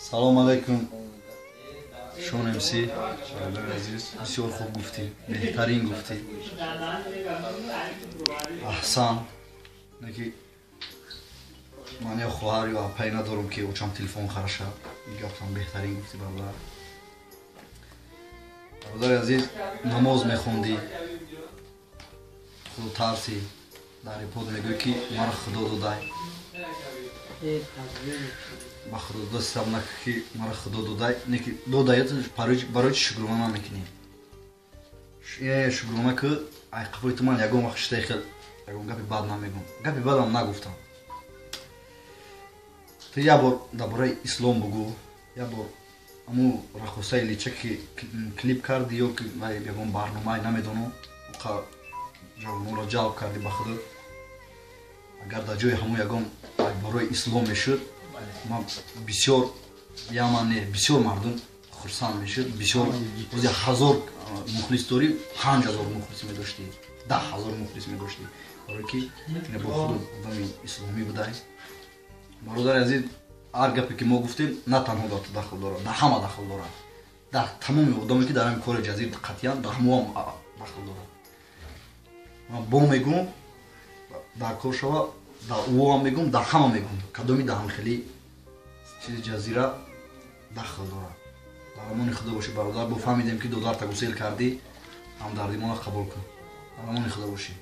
Салом алейкум, Шон МС, бародари азиз, бисёр хуб гуфтӣ, беҳтарин гуфтӣ, аҳсан. Неки ман ё хоҳар ё апай надорам, ки очам телефон хараша. Гаптам беҳтарин гуфтӣ, бародар. Бародари азиз, намоз мехондӣ, худо тарсӣ, дар ипод мегӯӣ, ки мара Худо додай, ба Худо дода ситам накун, ки мара Худо додай. Неки додай, барои чи шукрона намекунӣ? Шукрона ку. Ай қафои ту ман ягон вақт шитаи хел ягон гапи бад намегӯм, гапи бадам нагуфтам. Ту як бор дар бораи ислом бугӯ, як бор аму рақосаи лича, ки клип кардӣ ё ки ягон барномае, намедонам, ҷавононро ҷалб кардӣ ба худат. Агар дар ҷои ҳамун ягон барои ислом мешуд, ман бисёр, яман не, бисёр мардум хурсанд мешуд. Бисёр ози 1000 мухлис дорӣ, 5000 мухлис медоштӣ, 10 000 мухлис медоштӣ, барое ки бо худ одами исломӣ будай. Бародари азиз, ҳар гапе ки мо гуфтем, на танҳо дар ту дахл дорад, дар ҳама дахл дорад, дар тамоми одаме, ки дар ҳамин кори ҷазир қатъиян дар ҳамоам дахл дорад. Ман бо мегӯм, дар кор шава, дар ӯам мегӯм, дар ҳама мегӯм, кадоми дар ҳамхели чизи ҷазира дахл дорад. Дар амони Худо бошӣ, бародар. Бо фаҳмидем, ки додарта гусел кардӣ, ҳамдардимона қабул кун. Дар амони Худо бошӣ.